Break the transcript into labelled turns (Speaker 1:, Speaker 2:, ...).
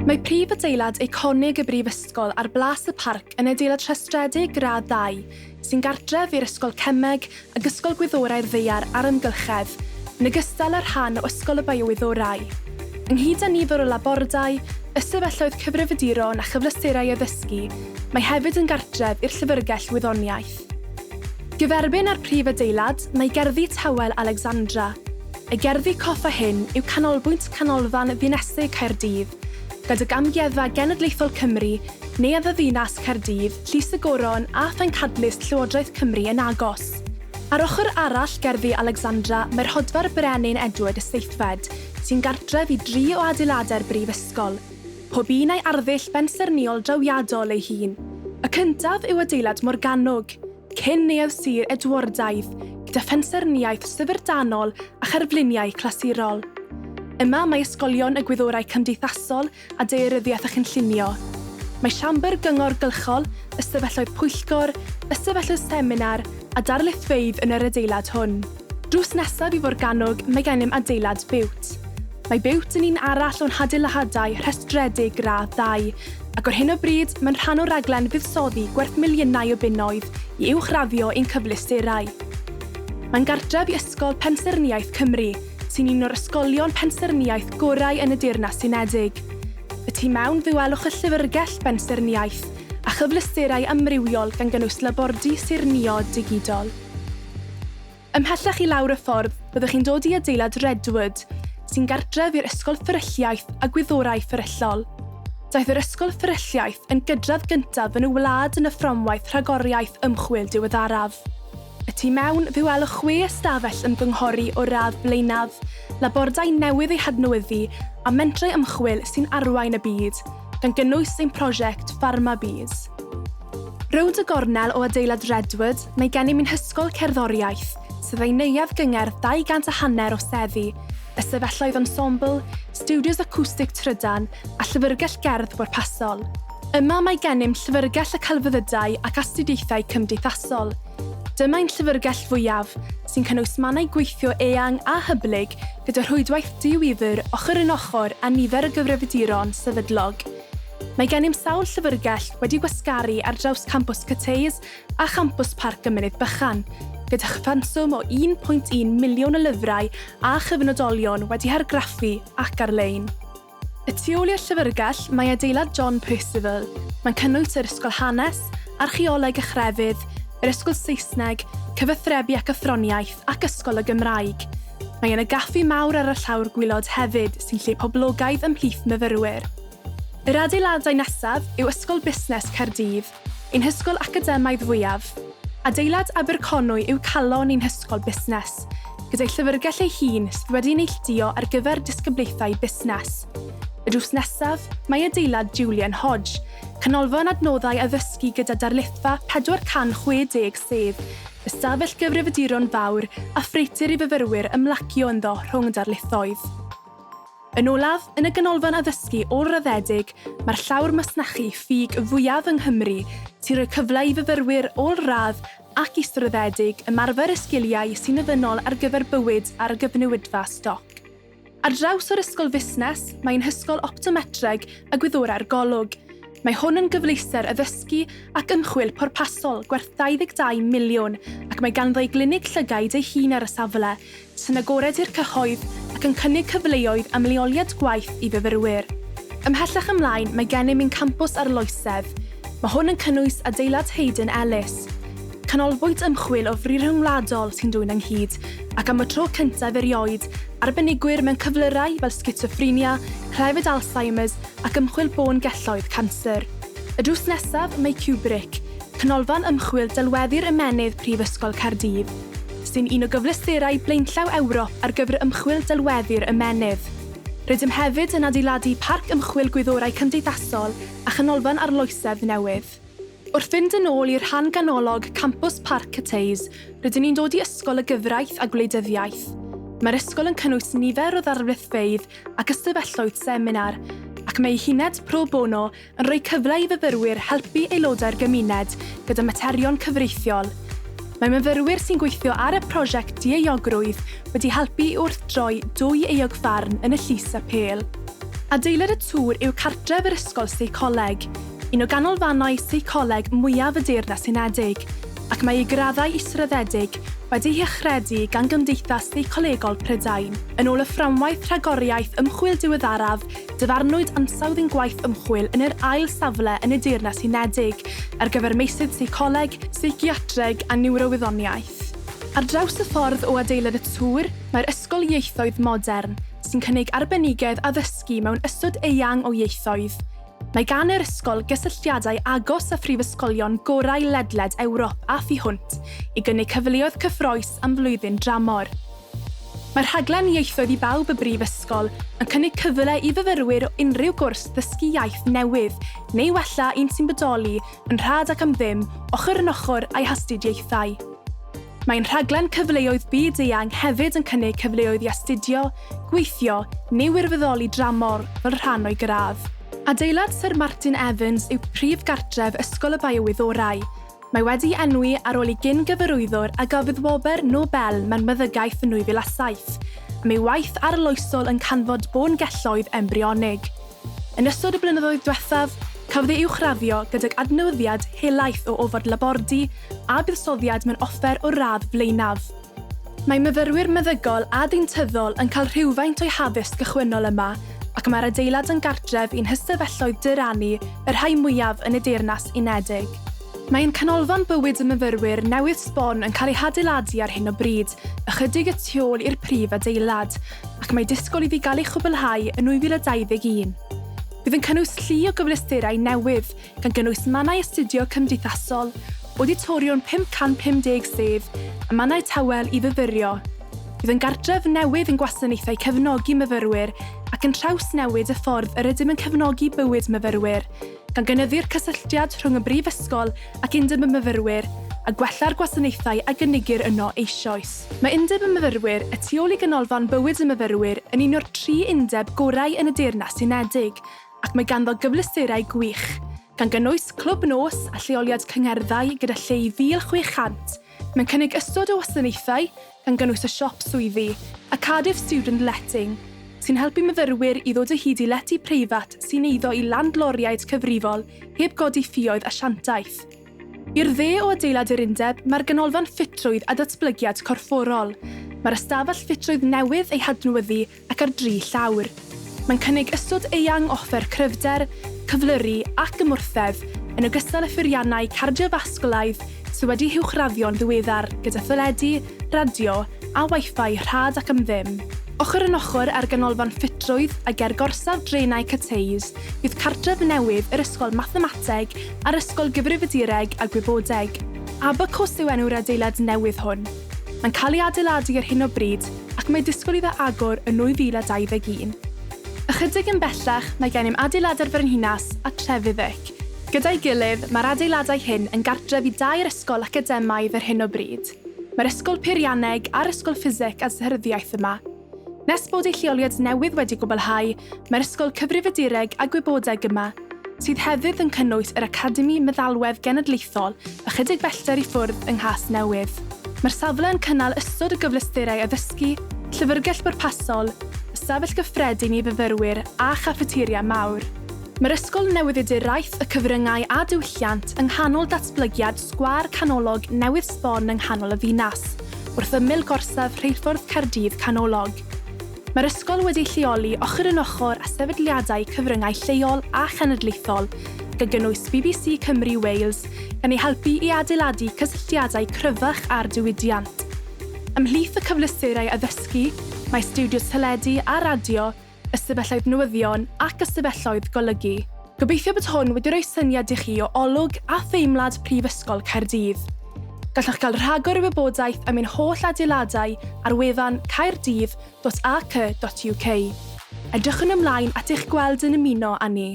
Speaker 1: Mae prif adeilad eiconig y Brifysgol ar Blas y Parc yn adeilad rhestredig Gradd Ii, sy'n gartref i'r Ysgol Cemeg ac Ysgol Gwyddorau'r Ddaear a'r Amgylchedd, yn ogystal â rhan o Ysgol y Biowyddorau. Ynghyd â nifer o labordai, ystafelloedd cyfrifiaduron a chyfleusterau addysgu, mae hefyd yn gartref i'r Llyfrgell Wyddoniaeth. Gyferbyn â'r prif adeilad mae Gerddi Tawel Alexandra. Y gerddi coffa hyn yw canolbwynt Canolfan Ddinesig Caerdydd, gydag Amgueddfa Genedlaethol Cymru, Neuadd y Ddinas Caerdydd, Llys y Goron a Phencadlys Llywodraeth Cymru yn agos. Ar ochr arall Gerddi Alexandra mae Rhodfa'r Brenin Edward y Seithfed, sy'n gartref i dri o adeiladau'r Brifysgol. Pob un â'i arddull bensaernïol drawiadol ei hun. Y cyntaf yw adeilad Morgannwg, cyn Neuadd Sir Edwardaidd, gyda phensaernïaeth syfrdanol a cherfluniau clasurol. Yma mae ysgolion y gwyddorau cymdeithasol a daearyddiaeth a chynllunio. Mae siambr gyngor gylchol, ystafelloedd pwyllgor, ystafelloedd seminar a darlithfeydd yn yr adeilad hwn. Drws nesaf i Forgannwg mae gennym adeilad Bute. Mae Bute yn un arall o'n hadeiladau rhestredig Gradd Ii, ac ar hyn o bryd mae'n rhan o raglen fuddsoddi gwerth miliynau o bunnoedd i uwchraddio ein cyfleusterau. Mae'n gartref i Ysgol Pensaernïaeth Cymru, sy'n un o'r ysgolion pensaernïaeth gorau yn y Deyrnas Unedig. Y tu mewn fe welwch y llyfrgell bensaernïaeth a chyfleusterau amrywiol gan gynnwys labordy saernïo digidol. Ymhellach i lawr y ffordd, byddwch chi'n dod i adeilad Redwood, sy'n gartref i'r Ysgol Fferylliaeth a Gwyddorau Fferyllol. Daeth yr Ysgol Fferylliaeth yn gydradd gyntaf yn y wlad yn y fframwaith rhagoriaeth ymchwil diweddaraf. Y tu mewn, fe welwch chwe ystafell ymgynghori o'r radd flaenaf, labordai newydd eu hadnewyddu a mentrau ymchwil sy'n arwain y byd, gan gynnwys ein prosiect PharmaBees. Rownd y gornel o adeilad Redwood, mae gennym ein hysgol cerddoriaeth, sydd â'i neuadd gyngerdd 200 a hanner o seddi, ystafelloedd ensemble, stiwdios acwstig trydan a llyfrgell gerdd bwrpasol. Yma mae gennym Llyfrgell y Celfyddydau ac Astudiaethau Cymdeithasol. Dyma ein llyfrgell fwyaf, sy'n cynnwys mannau gweithio eang a hyblyg gyda rhwydwaith di-wifr ochr yn ochr â nifer o gyfrifiaduron sefydlog. Mae gennym sawl llyfrgell wedi gwasgaru ar draws campws Cathays a champws Parc y Mynydd Bychan, gyda chyfanswm o 1.1 miliwn o lyfrau a chyfnodolion wedi hargraffu ac ar-lein. Y tu ôl i'r llyfrgell mae adeilad John Percival. Mae'n cynnwys yr Ysgol Hanes, Archaeoleg a Chrefydd, yr Ysgol Saesneg, Cyfathrebu ac Athroniaeth ac Ysgol y Gymraeg. Mae yna gaffi mawr ar y llawr gwaelod hefyd sy'n lle poblogaidd ymhlith myfyrwyr. Yr adeiladau nesaf yw Ysgol Busnes Caerdydd, ein hysgol academaidd fwyaf. Adeilad Aberconwy yw calon ein hysgol busnes, gyda'i llyfrgell ei hun sydd wedi'i neilltuo ar gyfer disgyblaethau busnes. Y drws nesaf, mae adeilad Julian Hodge, canolfan adnoddau addysgu gyda darlithfa 460 sedd, ystafell gyfrifiaduron fawr a ffreutur i fyfyrwyr ymlacio ynddo rhwng darlithoedd. Yn olaf, yn y ganolfan addysgu ôl-raddedig, mae'r llawr masnachu ffug fwyaf yng Nghymru, sy'n rhoi cyfle i fyfyrwyr ôl-radd ac israddedig ymarfer y sgiliau sy'n ofynnol ar gyfer bywyd ar y gyfnewidfa stoc. Ar draws o'r Ysgol Fusnes, mae ein Hysgol Optometreg a Gwyddorau'r Golwg. Mae hwn yn gyfleuster addysgu ac ymchwil pwrpasol gwerth 22 miliwn ac mae ganddo ei glinig llygaid ei hun ar y safle, sy'n agored i'r cyhoedd ac yn cynnig cyfleoedd am leoliad gwaith i fyfyrwyr. Ymhellach ymlaen mae gennym ein campws arloesedd. Mae hwn yn cynnwys adeilad Hayden Ellis, canolbwynt ymchwil o fri rhyngwladol sy'n dwyn ynghyd, ac am y tro cyntaf erioed, arbenigwyr mewn cyflyrau fel sgitsoffrenia, clefyd Alzheimer's ac ymchwil bôn-gelloedd canser. Y drws nesaf mae Kubrick, Canolfan Ymchwil Delweddu'r Ymennydd Prifysgol Caerdydd, sy'n un o gyfleusterau blaenllaw Ewrop ar gyfer ymchwil delweddu'r ymennydd. Rydym hefyd yn adeiladu Parc Ymchwil Gwyddorau Cymdeithasol a Chanolfan Arloesedd newydd. Wrth fynd yn ôl i'r rhan ganolog Campws Parc Cathays, rydyn ni'n dod i Ysgol y Gyfraith a Gwleidyddiaeth. Mae'r ysgol yn cynnwys nifer o ddarlithfeydd ac ystafelloedd seminar, ac mae ei huned pro bono yn rhoi cyfle i fyfyrwyr helpu aelodau'r gymuned gyda materion cyfreithiol. Mae myfyrwyr sy'n gweithio ar y prosiect dieuogrwydd wedi helpu i wrthdroi dwy euogfarn yn y llys apêl. Adeilad y Tŵr yw cartref yr Ysgol Seicoleg, un o ganolfannau seicoleg mwyaf y Deyrnas Unedig, ac mae ei graddau israddedig wedi'u hachredu gan Gymdeithas Seicolegol Prydain. Yn ôl y fframwaith rhagoriaeth ymchwil diweddaraf, dyfarnwyd ansawdd ein gwaith ymchwil yn yr ail safle yn y Deyrnas Unedig ar gyfer meysydd seicoleg, seiciatreg a niwrowyddoniaeth. Ar draws y ffordd o adeilad y Tŵr, mae'r Ysgol Ieithoedd Modern, sy'n cynnig arbenigedd addysgu mewn ystod eang o ieithoedd. Mae gan yr ysgol gysylltiadau agos â phrifysgolion gorau ledled Ewrop a thu hwnt i gynnig cyfleoedd cyffrous am flwyddyn dramor. Mae rhaglen Ieithoedd i Bawb y Brifysgol yn cynnig cyfle i fyfyrwyr o unrhyw gwrs ddysgu iaith newydd neu wella un sy'n bodoli yn rhad ac am ddim ochr yn ochr â'i hastudiaethau. Mae'n rhaglen cyfleoedd byd-eang hefyd yn cynnig cyfleoedd i astudio, gweithio neu wirfoddoli dramor fel rhan o'i gradd. Adeilad Syr Martin Evans yw prif gartref Ysgol y Biowyddorau. Mae wedi'i enwi ar ôl ei gyn-gyfarwyddwr a gafodd wobr Nobel mewn Meddygaeth yn 2007 am ei waith arloesol yn canfod bôn-gelloedd embryonig. Yn ystod y blynyddoedd diwethaf, cafodd ei uwchraddio gydag adnewyddiad helaeth o ofod labordy a buddsoddiad mewn offer o'r radd flaenaf. Mae myfyrwyr meddygol a deintyddol yn cael rhywfaint o'u haddysg gychwynnol yma ac mae'r adeilad yn gartref i'n hystafelloedd dyrannu y rhai mwyaf yn y Deyrnas Unedig. Mae ein Canolfan Bywyd y Myfyrwyr newydd sbon yn cael ei hadeiladu ar hyn o bryd, ychydig y tu ôl i'r prif adeilad, ac mae disgwyl iddi gael ei chwblhau yn 2021. Bydd yn cynnwys llu o gyfleusterau newydd, gan gynnwys mannau astudio cymdeithasol, awditoriwm 550 sedd, a mannau tawel i fyfyrio. Bydd yn gartref newydd i'n gwasanaethau cefnogi myfyrwyr ac yn trawsnewid y ffordd yr ydym yn cefnogi bywyd myfyrwyr, gan gynyddu'r cysylltiad rhwng y Brifysgol ac Undeb y Myfyrwyr a gwella'r gwasanaethau a gynigir yno eisoes. Mae Undeb y Myfyrwyr, y tu ôl i Ganolfan Bywyd y Myfyrwyr, yn un o'r tri undeb gorau yn y Deyrnas Unedig ac mae ganddo gyfleusterau gwych, gan gynnwys clwb nos a lleoliad cyngherddau gyda lle i 1,600. Mae'n cynnig ystod o wasanaethau, gan gynnwys y siop swyddi, a Cardiff Student Letting, sy'n helpu myfyrwyr i ddod o hyd i lety preifat sy'n eiddo i landloriaid cyfrifol heb godi ffioedd asiantaeth. I'r dde o adeilad yr Undeb mae'r Ganolfan Ffitrwydd a Datblygiad Corfforol. Mae'r ystafell ffitrwydd newydd ei hadnewyddu ac ar dri llawr. Mae'n cynnig ystod eang o offer cryfder, cyflyru ac ymwrthedd, yn ogystal â pheiriannau cardiofasgwlaidd sydd wedi huwchraddio'n ddiweddar gyda theledu, radio a Wi-Fi rhad ac am ddim. Ochr yn ochr â'r ganolfan ffitrwydd a ger gorsaf drenau Cathays bydd cartref newydd yr Ysgol Mathemateg a'r Ysgol Gyfrifiadureg a Gwybodeg. Abacws yw enw'r adeilad newydd hwn. Mae'n cael ei adeiladu ar hyn o bryd ac mae disgwyl iddo agor yn 2021. Ychydig yn bellach, mae gennym Adeiladau'r Frenhines a Trevithick. Gyda'i gilydd, mae'r adeiladau hyn yn gartref i dair ysgol academaidd ar hyn o bryd. Mae'r Ysgol Peirianneg a'r Ysgol Ffiseg a Seryddiaeth yma. Nes bod ei lleoliad newydd wedi gwblhau, mae'r Ysgol Cyfrifiadureg a Gwybodeg yma, sydd hefyd yn cynnwys yr Academi Meddalwedd Genedlaethol ychydig bellter i ffwrdd yng Nghasnewydd. Mae'r safle yn cynnal ystod o gyfleusterau addysgu, llyfrgell bwrpasol, ystafell gyffredin i fyfyrwyr a chaffeteria mawr. Mae'r Ysgol Newyddiaduraeth, y Cyfryngau a Diwylliant yng nghanol datblygiad sgwâr canolog newydd sbon yng nghanol y ddinas, wrth ymyl gorsaf rheilffordd Caerdydd Canolog. Mae'r ysgol wedi'i lleoli ochr yn ochr â sefydliadau cyfryngau lleol a chenedlaethol, gan gynnwys BBC Cymru Wales, gan ei helpu i adeiladu cysylltiadau cryfach â'r diwydiant. Ymhlith y cyfleusterau addysgu mae stiwdios teledu a radio, ystafelloedd newyddion ac ystafelloedd golygu. Gobeithio bod hwn wedi rhoi syniad i chi o olwg a theimlad Prifysgol Caerdydd. Gallwch gael rhagor o wybodaeth am ein holl adeiladau ar wefan caerdydd.ac.uk. Edrychwn ymlaen at eich gweld yn ymuno â ni.